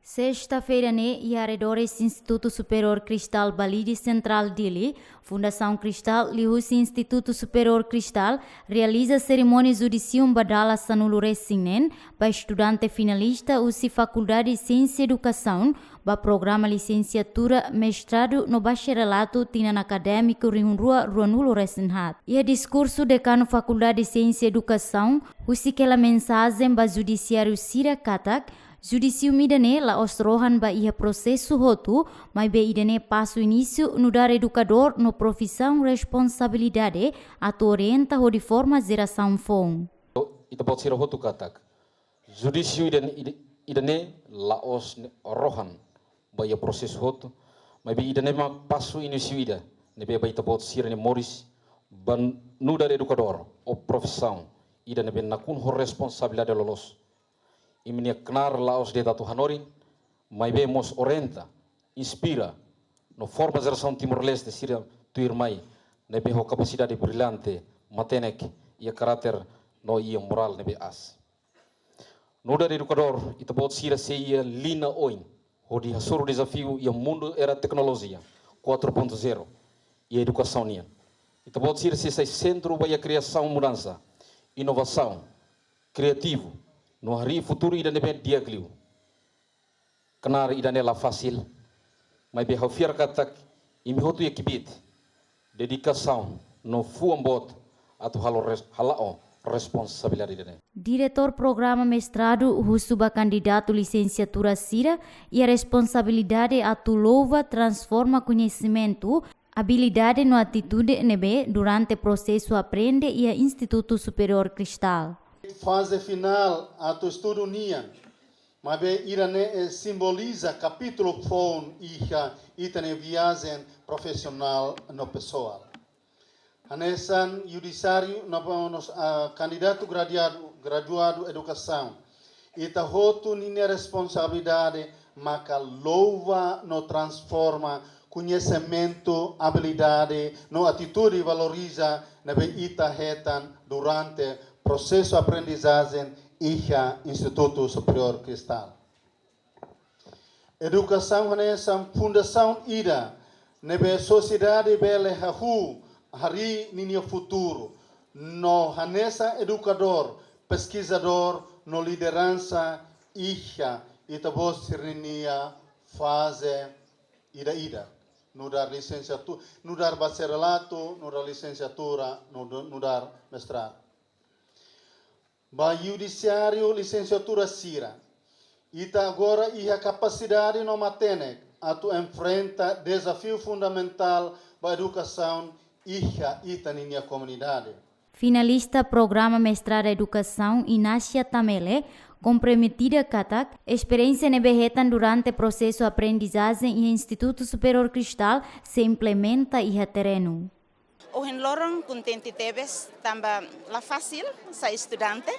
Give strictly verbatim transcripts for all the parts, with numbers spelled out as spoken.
Sesta-feira ne'e, iha arredores Institutu Superiór Cristal Balide Sentrál Dili, Fundasaun Cristal liuhusi Institutu Superiór Cristal realiza serimónia judisium ba dala sanulu-resin-neen ba estudante finalista husi Fakuldade Siénsia Edukasaun ba programa lisensiatura, mestradu no baxerelatu tinan akadémiku rihun rua ruanulu-resin-haat. Iha diskursu dekanu Fakuldade Siénsia Edukasaun husik hela mensajen ba judisiáriu sira katak, judisium ida-ne'e la'ós rohan ba iha prosesu hotu, maibé ida-ne'e pasu inísiu nu'udar edukadór no profisaun responsabilidade atu orienta hodi forma jerasaun foun. Ita-boot sira hotu katak, judisium ida, ida, ida-ne'e la'ós ne'e rohan ba iha prosesu hotu, maibé ida-ne'e mak pasu inísiu ida ne'ebé ba ita-boot sira-nia moris ba nu'udar edukadór ou profisaun ida ne'ebé nakonu ho responsabilidade loloos. Imi-nia knaar la'ós de'it atu hanorin, maibé mós orienta, inspira, no forma jerasaun Timor-Leste sira tuirmai ne'ebé ho kapasidade brillante, matenek, iha karáter no iha morál ne'ebé aas. Nu'udar edukadór, ita-boot sira sei iha liña oin hodi hasoru dezafiu iha mundu era teknolojia quatro ponto zero, iha edukasaun nian. Ita-boot sira sei sai sentru ba iha kriasaun mudansa, inovasaun, kriativu, no harii futuru ida ne'ebé di'ak liu. Knaar ida-ne'e la fasil, maibé ha'u fiar katak imi hotu iha kbiit, dedikasaun no fuan boot atu halo res-, hala'o responsabilidade ida-ne'e. Diretór programa mestradu husu ba kandidatu lisensiatura sira iha responsabilidade atu louva transforma koñesimentu, abilidade no atitude ne'ebé durante prosesu aprende iha Institutu Superiór Cristal. Faze finál atu estudu nian, maibé ida-ne'e simboliza kapítulu foun iha ita-nia viajen profisionál no pesoál. Hanesan judisiáriu no, no, ah, kandidatu graduadu, graduadu edukasaun, ita hotu ninia responsabilidade maka louva no transforma koñesimentu, abilidade no atitude valoriza ne'ebé ita hetan durante prosesu aprendizajen iha Institutu Superiór Cristal. Edukasaun hanesan fundasaun ida ne'ebé sosiedade bele hahú harii ninia futuru. No hanesan edukadór, peskizadór no lideransa iha ita-boot sira-nia faze ida-idak. Nu'udar lisensiatu-, nu'udar baxerelatu, nu'udar lisensiatura, nu'u-, nu'udar mestradu. Ba judisiáriu lisensiatura sira, ita agora iha kapasidade no matenek atu enfrenta dezafiu fundamentál ba edukasaun iha ita-nia komunidade. Finalista programa mestradu edukasaun Inácia Tamele komprometida katak esperiénsia ne'ebé hetan durante prosesu aprendizajen iha Institutu Superiór Cristal sei implementa iha terrenu. Ohin loron kontente tebes tanba la fasil sai estudante.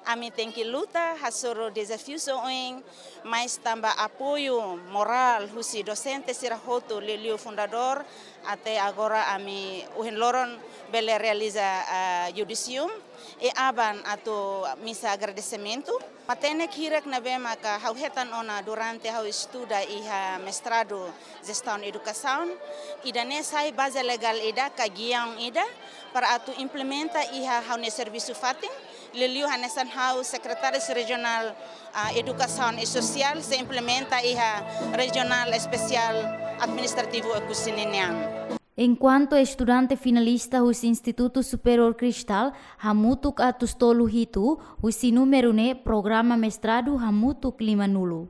Ami tenke luta, hasoru dezafiu oioin, mais tanba apoiu morál husi dosente sira hotu, liuliu fundadór, até agora ami ohin loron bele realiza, ah, judisium, i aban atu misa agradesimentu. Matenek hirak ne'ebé maka ha'u hetan ona durante ha'u estuda iha mestradu jestaun edukasaun, ida-ne'e sai baze legál ida ka giaun ida para atu implementa iha ha'u-nia servisu fatin, liuliu hanesan ha'u sekretáriu rejionál, ah, edukasaun i sosiál, sei implementa iha rejionál espesiál administrativu Oekusi ninian. Enkuantu estudante finalista husi Institutu Superiór Cristal hamutuk atus tolu hitu, husi númeru ne'e programa mestradu hamutuk limanulu.